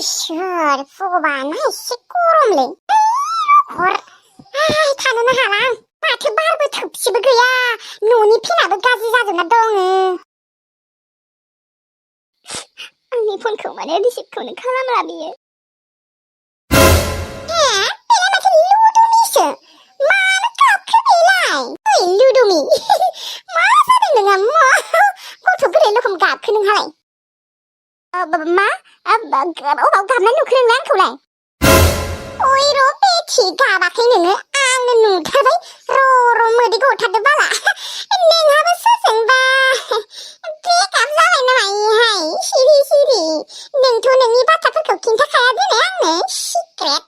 इसोर भगबान एसे गरमलै हर थानोनो हाला आं माथो बारबो थोबसेबो गैया न'नि फेनाबो गाज्रि जाजोबना दङ आंनि फनखौ माने रिसिभखौनो खालामला बियो बेलाय माथो लुदुमिसो मानो गाबखो बेलाय ओइ लुदुमि मा जादों नोंहा गथ' गोरलै रखम गाबखो नोंहालाय मा अबाव गाबनाय नुखो नोंलाय आंखौलाय ओइ र' बेथि गाबाखै नोङो आंनो नुथारबाय र' मोदै गथारदो बाला नोंहाबो सोरजोंबा ब्रेकआप जाबाय नामाहाय सिरि नोंथ' नोंनि बाथ्राफोरखौ खिन्थाखाया दिनै आंनो सिक्रेट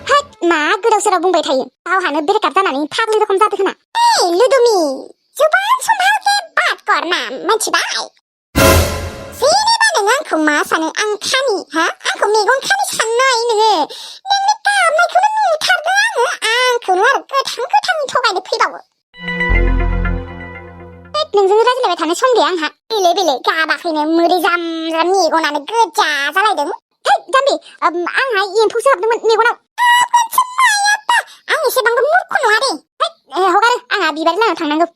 होद मा गोदाव सोराव बुंबाय थायो गावहानो ब्रेकआप जानानै फाग्लि रखम जादों खोना ओइ लुदुमि जुबान संभाल के बात करना मिथिबाय जेनेबा नों आंखौ मा सानो आं खानि आंखौ मेगन खानि साननाय नोङो नोंनि गाबनायखौनो नुथारदों आंखौनो आरो गोथां थगायनो फैबावो नोंजों रायज्लायबाय थानो सम गैया आंहा बेले गाबाखैनो मोदै जाम मेगनानो गोजा जालायदों है जाम्बि आंहा एम्फौसो हाबदोंमोन मेगनाव आं एसेबांबो मूर्ख नङा दे हगारो आंहा बिबार लानाव थांनांगौ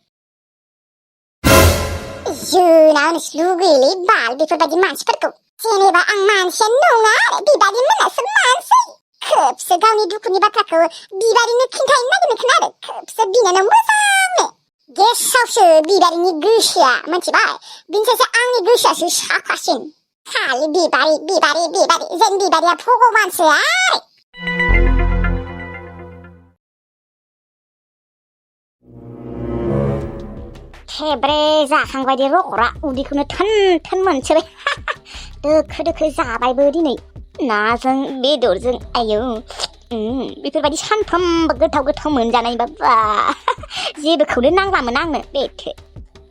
जोनावनोसो लुगैयोलै बाल बेफोरबायदि मानसिफोरखौ जेनेबा आं मानसियानो नङा आरो बिबारि मोनासो मानसि खोबसो गावनि दुखुनि बाथ्राखौ बिबारिनो खिन्थानो नागिरनो आरो खोबसो बिनानाव मोजांनो गेसावसो बिबारिनि गोसोआ मिथिबाय बिनिसायसो आंनि गोसोआसो साफासिन खालि बिबारि जों बिबारिया भगबानसो आरो खेब्रे जाखांबायदि रखरा उदैखौनो थोन मोनसोबाय दोखो जाबायबो दिनै नाजों बेदरजों आयौ बेफोरबायदि सानफ्रोमबो गोथाव मोनजानायबा बा जेबोखौनो नांलामोन आंनो बेथो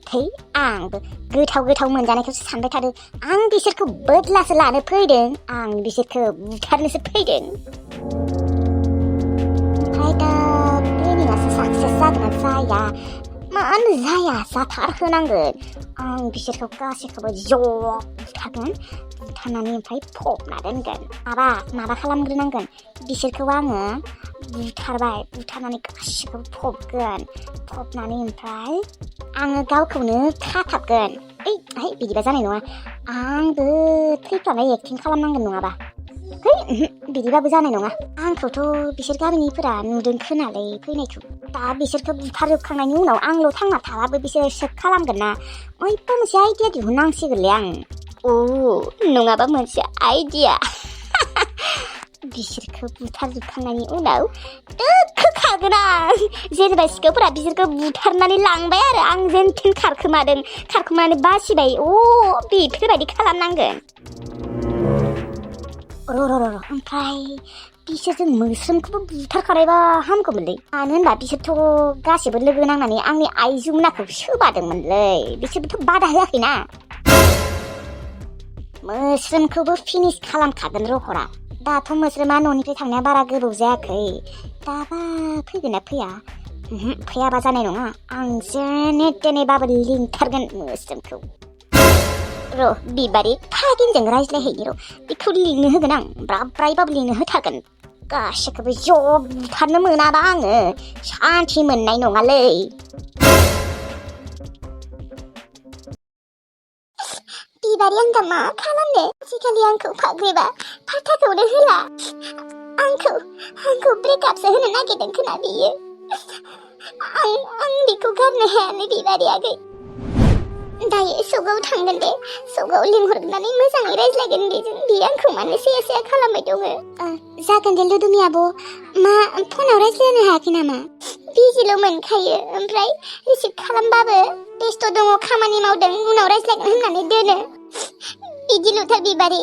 थै आंबो गोथाव मोनजानायखौसो सानबाय थादों आं बिसोरखौ बोदलासो लानो फैदों आं बिसोरखौ बुथारनोसो फैदों ओमफ्राय दा प्लेनिंआसो साक्सेस जागोन ना जाया मानो जाया जाथारहोनांगोन आं बिसोरखौ गासैखौबो ज' बुथारगोन बुथारनानै ओमफ्राय फबना दोनगोन माबा खालामग्रोनांगोन बिसोरखौ आङो बुथारनानै गासैखौबो फबनानै ओमफ्राय आङो गावखौनो खाथाबगोन बिदिबा जानाय नङा आंबो थैफ्लानाय एक्टिं खालामनांगोन नङाबा बिदिबाबो जानाय नङा आंखौथ' बिसोर गामिनिफोरा नुदों खोनालै फैनायखौ दा बिसोरखौ बुथारजोबखांनायनि उनाव आंल' थांना थाबाबो बिसोर सोब खालामगोन ना ओइबा मोनसे आइडिया दिहुननांसिगोनलै आं नङाबा मोनसे आइडिया बिसोरखौ बुथारजोबखांनायनि उनाव खागोन आं जेनेबा सिखावफोरा बिसोरखौ बुथारनानै लांबाय आरो आं जेनथेन खारखोमानानै बासिबाय बेफोरबायदि खालामनांगोन र' ओमफ्राय बिसोरजों मोस्रोमखौबो बुथारखानायबा हामगौमोनलै मानो होनबा बिसोरथ' गासिबो लोगो नांनानै आंनि आइजुमनाखौ सोबादोंमोनलै बिसोरबोथ' बादा होआखैना मोस्रोमखौबो फिनिश खालामखागोन रहरा दाथ' मोस्रोमा न'निफ्राय थांनाया बारा गोबाव जायाखै दाबा फैगोन ना फैयाबा जानाय नङा आं जेने थेनेबाबो लिंथारगोन मोस्रोमखौ र' बिबारि फागिनजों रायज्लायहैनि र' बेखौ लिंनो होगोन आं ब्रायबाबो लिंनो होथारगोन गासैखौबो ज' बुथारनो मोनाबा आङो सान्थि मोननाय नङालै बिबारि आं दा मा खालामनो आजिखालि आंखौ फाग्लिबा फाथाखौनो होला आंखौ ब्रेकआपसो होनो नागिरदों खोना बियो आं बेखौ गारनो हायालै बिबारि आगै दायो सगाव थांगोन दे सगाव लिंहरनानै मोजाङै रायज्लायगोन बेजों बियो आंखौ मानो सेया खालामबाय दङ जागोन दे लुदुमि आब' मा फनाव रायज्लायनो हायाखै नामा बिजिल' मोनखायो ओमफ्राय रिसिभ खालामबाबो बेस्थ' दङ खामानि मावदों उनाव रायज्लायगोन होननानै दोनो बिदिल'थार बिबारि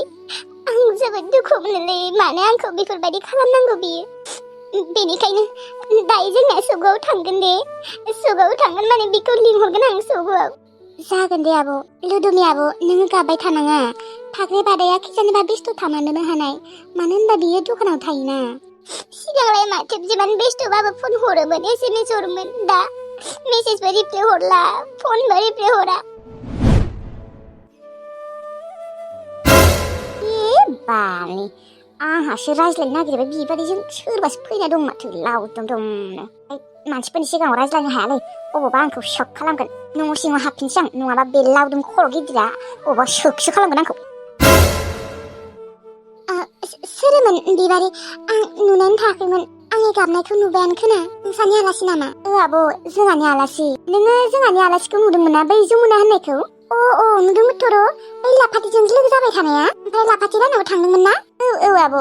आं जोबोद दुखु मोनोलै मानो आंखौ बेफोरबायदि खालामनांगौ बियो बेनिखायनो दायो जोंना सगाव थांगोन दे सगाव थांगोन माने बेखौ लिंहरगोन आं सगाव जागोन दे आब' लुदुमि आब' नोङो गाबबाय थानाङा फाग्लि बादाया खिजानिबा बेस्थ' थामानोबो हानाय मानो होनबा बियो दखानाव थायोना सिगांलाय माथो जिमान बेस्थ'बाबो फन हरोमोन SMS हरोमोन दा मेसेजबो रिप्लाय हरला फनबो रिप्लाय हरा बालनि आंहासो रायज्लायनो नागिरबाय बिबादिजों सोरबासो फैना दं माथो लावदुमदुमनो मानसिफोरनि सिगाङाव रायज्लायनो हायालै अबावबा आंखौ सक खालामगोन न' सिङाव हाबफिनसै आं नङाबा बे लावदुम खर' गिदिरा अबावबा सोकसो खालामगोन आंखौ सोरमोन बिबारि आं नुनानै थायाखैमोन आंनि गाबनायखौ नुबायानो खोना नोंसानि आलासि नामा आब' जोंहानि आलासि नोङो जोंहानि आलासिखौ नुदोंमोन ना बै जमुना होननायखौ अ नुदोंमोनथ' र' बै लाफाथिजों लोगो जाबाय थानाया ओमफ्राय लाफाथि रानाव थांदोंमोन ना औ आब'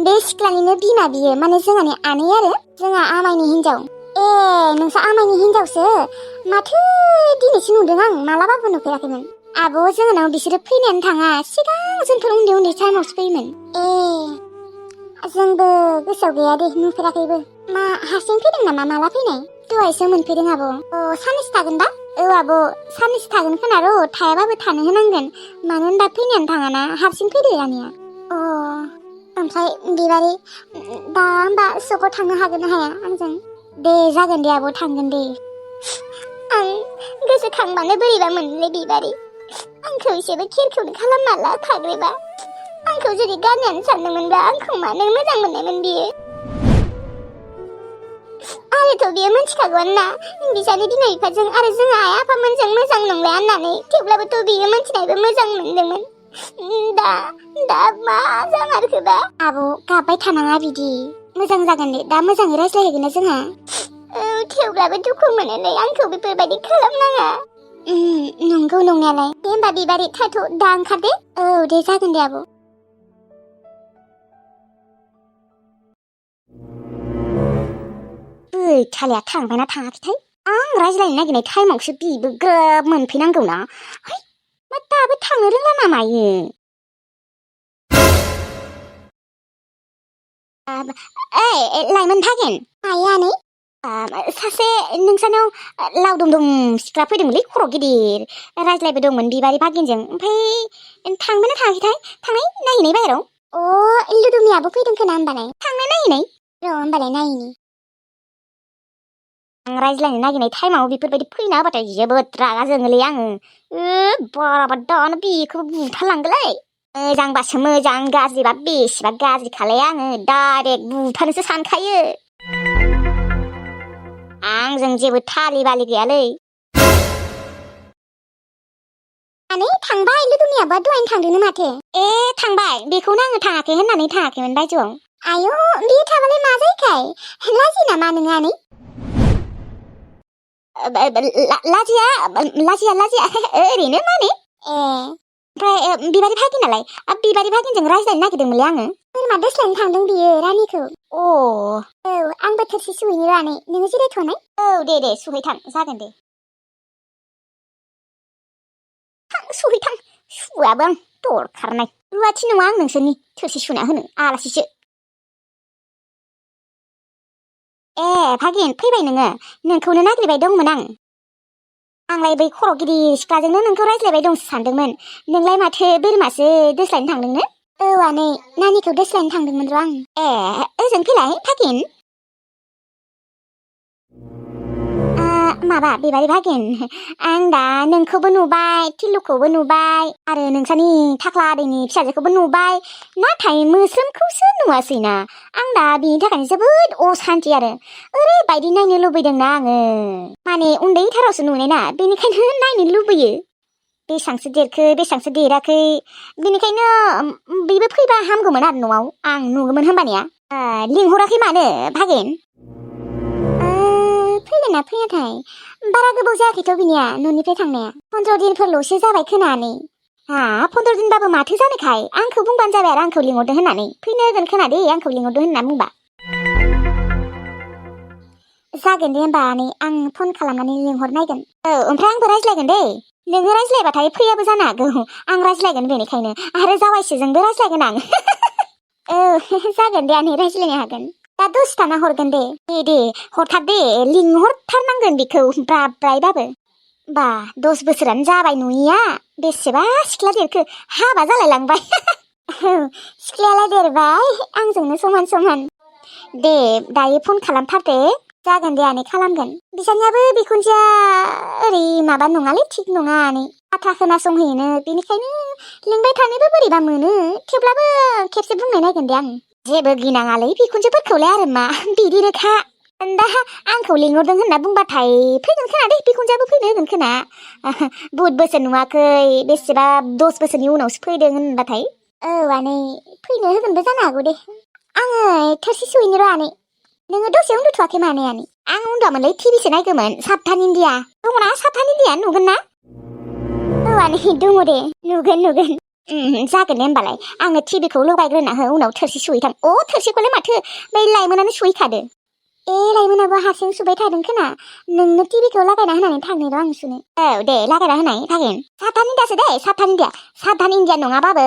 बे सिख्लानिनो बिमा बियो माने जोंहानि आनै आरो जोंहा आमाइनि हिनजाव ए नोंसा आमाइनि हिनजावसो माथो दिनैसो नुदों आं मालाबाबो नुफेराखैमोन आब' जोंहानाव बिसोरो फैनायानो थाङा सिगां जोंफोर उन्दै टाइमावसो फैयोमोन ए जोंबो गोसोआव गैया दे नुफेराखैबो मा हारसिं फैदों नामा माला फैनाय दहायसो मोनफैदों आब' साननैसो थागोन दा औ आब' साननैसो थागोन खोना र' थायाबाबो थानो होनांगोन मानो होनबा फैनायानो थाङाना हारसिं फैदो आनैया ओमफ्राय बिबारि दा होमबा सकआव थांनो हागोन ना हाया आंजों दे जागोन दे आब' थांगोन दे आं गोसोखांबानो बोरैबा मोनलै बिबारि आंखौ एसेबो केरखौनो खालामाला खाग्रेबा आंखौ जुदि गारनायानो सानदोंमोनब्ला आंखौ मानो मोजां मोननायमोन बियो आरोथ' बियो मिथिखागौआनो ना बिसानि बिमा बिफाजों आरो जोंहा आइ आफामोनजों मोजां नंलाया होननानै थेवब्लाबोथ' बियो मिथिनायबो मोजां मोनदोंमोन दा मा जामारखोबा आब' गाबबाय थानाङा बिदि मोजां जागोन दे दा मोजाङै रायज्लायहैगोन ना जोंहा थेवब्लाबो दुखु मोनोलै आंखौ बेफोरबायदि खालामनाङा नंगौ नंनायालाय दे होमबा बिबारि थाथ' दा ओंखार दे औ दे जागोन दे आब' थालिया थांबायना थाङाखैथाय आं रायज्लायनो नागिरनाय टाइमावसो बिबो ग्रोब मोनफैनांगौना है मा दाबो थांनो रोंला ना मायो लाइमोन भागेन आयानै सासे नोंसानाव लावदुमदुम सिख्ला फैदोंमोनलै खर' गिदिर रायज्लायबो दंमोन बिबारि भागिनजों ओमफ्राय थांबायना थाङाखैथाय थांनाय नायहैनाय बाहेराव लुदुमियाबो फैदों खोना होमबालाय थांनाय नायहैनाय र' होमबालाय नायैनि आं रायज्लायनो नागिरनाय टाइमाव बेफोरबायदि फैना होबाथाय जोबोद रागा जोङोलै आङो बाराबा दानो बेखौबो बुथारलांगोनलै मोजांबासो मोजां गाज्रिबा बेसेबा गाज्रि खालाय आङो डाइरेक्ट बुथारनोसो सानखायो आंजों जेबो थालि बालि गैयालै आनै थांबाय लुदुमियाबा दहायनो थांदोंनो माथो थांबाय बेखौनो आङो थाङाखै होननानै थाङाखैमोन बायजोआव आयौ बे थाबालाय मा जायोखाय लाजि नामा नोङो आनै लाजिया ओरैनो माने ओमफ्राय बिबारि भागिनालाय बिबारि भागिनजों रायज्लायनो नागिरदोंमोनलै आङो बोरमा दोस्लायनो थांदों बियो रानिखौ औ आंबो थोरसि सुहैनो रानै नोङो जिरायथ'नाय औ दे सुहैथां जागोन दे सुहैथां सुवाबो आं दरखारनाय रुवाथि नङा आं नोंसोरनि थोरसि सुना होनो आलासिसो भागिन फैबाय नोंखौनो नागिरबाय दंमोन आंलाय बै खर' गिदिर सिख्लाजोंनो नोंखौ रायज्लायबाय दंसो सानदोंमोन नोंलाय माथो बोरमासो दोस्लायनो थांदोंनो औ आनै नानिखौ दोस्लायनो थांदोंमोन र' आं ओजों फैलाय भागिन माबा बिबारि भागिन आं दा नोंखौबो नुबाय थिलुखौबो नुबाय आरो नोंसानि थाख्ला आदैनि फिसाजोखौबो नुबाय नाथाय मोस्रोमखौसो नुवासैना आं दा बिनि थाखायनो जोबोद असान्ति आरो ओरैबायदि नायनो लुबैदोंना आङो माने उन्दैथारावसो नुनाय ना बेनिखायनो नायनो लुबैयो बेसांसो देरखो बेसांसो देराखै बेनिखायनो बेबो फैबा हामगौमोन आरो न'आव आं नुगौमोन होमबानिया लिंहराखै मानो भागिन फैगोनना फैयाथाय बारा गोबाव जायाखैथ' बिनिया न'निफ्राय थांनाया 15 दिनफोरल'सो जाबाय खोनानै 15 दिनबाबो माथो जानोखाय आंखौ बुंबानो जाबाय आरो आंखौ लिंहरदों होननानै फैनो होगोन खोनादे आंखौ लिंहरदों होनना बुंबा जागोन दे होमबा आनै आं फन खालामनानै लिंहरनायगोन ओमफ्राय आंबो रायज्लायगोन दे नोङो रायज्लायबाथाय फैयाबो जानो हागौ आं रायज्लायगोन बेनिखायनो आरो जावायसोजोंबो रायज्लायगोन आं जागोन दे आनै रायज्लायनो हागोन दा दसे थाना हरगोन दे हरथार दे लिंहरथारनांगोन बेखौ ब्रायबाबो बा 10 बोसोरानो जाबाय नुयिया बेसेबा सिख्ला देरखो हाबा जालाय लांबाय सिख्लायालाय देरबाय आंजोंनो समान दे दायो फन खालामथारदे जागोन दे आनै खालामगोन बिसानियाबो बिखुनजोआ ओरै माबा नङालै थिग नङा आनै बाथ्रा खोनासंहैनो बेनिखायनो लिंबाय थानोबो बोरैबा मोनो थेवब्लाबो खेबसे बुंनाय नायगोन दे आं जेबो गिनाङालै बिखुनजोफोरखौलाय आरो मा बिदिनोखा दा आंखौ लिंहरदों होनना बुंबाथाय फैगोन खोना दे बिखुनजोआबो फैनो होगोन खोना बुहुद बोसोर नुवाखै बेसेबा 10 बोसोरनि उनावसो फैदों होनबाथाय औ आनै फैनो होगोनबो जानो हागौ दे आङो थोरसि सुहैनो र' आनै नोङो दसे उन्दुथ'वाखै माने आनै आं उन्दुआमोनलै टिभिसो नायगौमोन साबधान इन्डिया दङना साबधान इन्डिया नुगोन ना औ आनै दङ दे नुगोन जागोन दे होमबालाय आङो टिभिखौ लगायग्रोना हो उनाव थोरसि सुहैथां थोरसिखौलाय माथो बै लाइमोनानो सुहैखादो लाइमोनाबो हारसिं सुबाय थादों खोना नोंनो टिभिखौ लागायना होनानै थांनो र' आं सुनो औ दे लागायना होनाय फागेन साबधान इन्डियासो दे साबधान इन्डिया नङाबाबो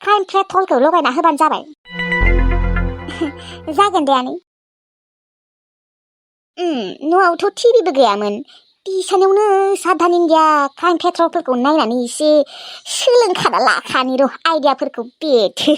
क्राइम पेट्रलखौ लगायना होबानो जाबाय जागोन दे आनै न'आवथ' टिभिबो गैयामोन बिसानावनो साबधान इन्डिया क्राइम पेट्रलफोरखौ नायनानै एसे सोलोंखाना लाखानि र' आइडियाफोरखौ बेथो